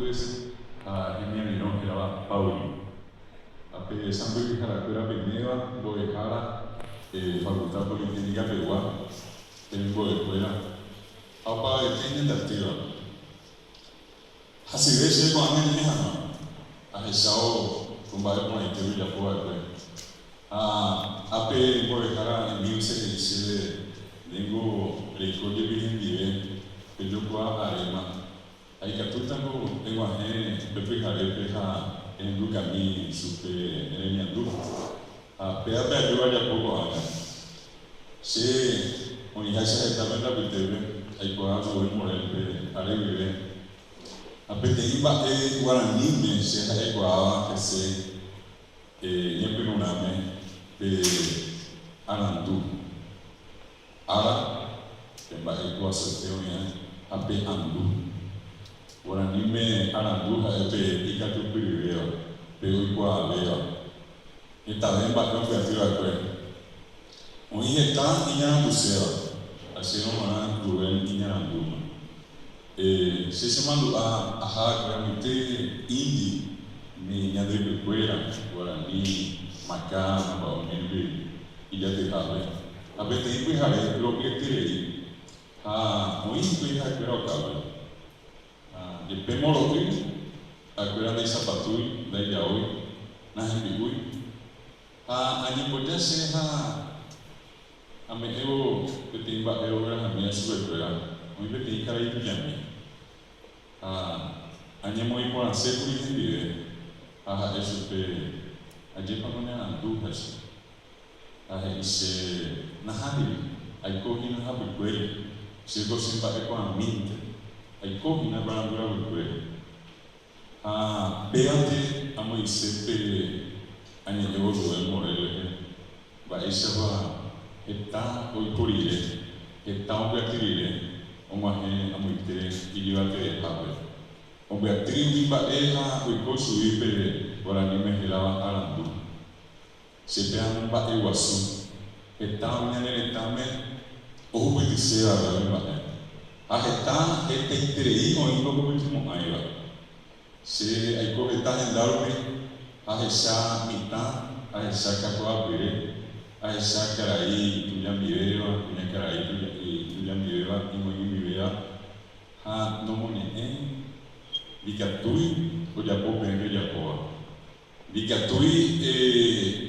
Bermúdez ha hemiarirõ hérava Pauli. Ha pe sãmbyhyharakuéra peiméva, mbo'ehára Facultad Politécnica pegua, temimbo'ekuéra ha opavavete ñandeatýva. Hasyve chéve ko'ág̃a ñe'ẽ hag̃ua, ahechávo ko mba'e porãite ojapo va'ekue. Ha ápe mbo'ehára Emilce he'i chéve, Ndéngo reiko jepi hendive, pejokuaa aréma, ha ikatútango eg̃uahẽ pe pyharépe ha ehendukami chupe ne remiandu. Ha péape aju ajapo ko'ág̃a. Che oĩháicha heta pende apytépe, aikuaa Rubén Morel-pe are guive. Ha peteĩ mba'e guaraníme che ha'ekuaáva hese ñepyrũrãme pe arandu, ára, pe mba'e kuasuete oĩva ha pe andu. Guaraníme arandu ha'e pe ikatupyryvéva, pe oikuaavéva. Hetave mba'e ombyaty va'ekue. Oĩ heta iñaranduséva, ha chéve g̃uarã Rubén iñarandúma. Che chemandu'a aha va'ekue amoite indi umi ñande ypykuéra, guarani, Makã ha mba'e umi rupi ijatyhápe. Ha peteĩ pyhare ro'yeterei ha oĩ hikuái ha'ekuéra okápe. Ha jepémo ro'y, ha'ekuéra ndaisapatúi, ndaijaói, nahembi'úi. Ha añemboja che ha ame'ẽvo peteĩ mba'e oguerahamíva chupekuéra, oĩ peteĩ karai tujami. Ha añemoĩ porãse kuri hendive ha ha'e chupe, Ajépa ko nearandu, ha che. Ha he'i che, Nahániri, aiko hína hapykuéri, chéko che mba'ekuaamínte, aiko hína parandu rapykuéri. Ha pévante amoĩse pe añe'ẽvo Rubén Morel rehe, mba'éichapa heta oiko rire, heta ombyaty rire og̃uahẽ amoite ijyvatevehápe. Ombyaty umi mba'e ha oiko chugui pe guaraníme hérava arandu. Che pe amomba'eguasu heta oĩ ñane retãme ohupytyséva umi mba'e, ha heta hetaiterei oĩ ndohupytymo'ãiva. Che aiko heta henda rupi, ahecha mitã, ahecha kakuaapyre, ahecha karai itujamivéva, kuñakarai itujamivéva, imoñymivéva, ha nomoñe'ẽi, ndikatúi ojapo peẽ pejapóva. Ndikatúi.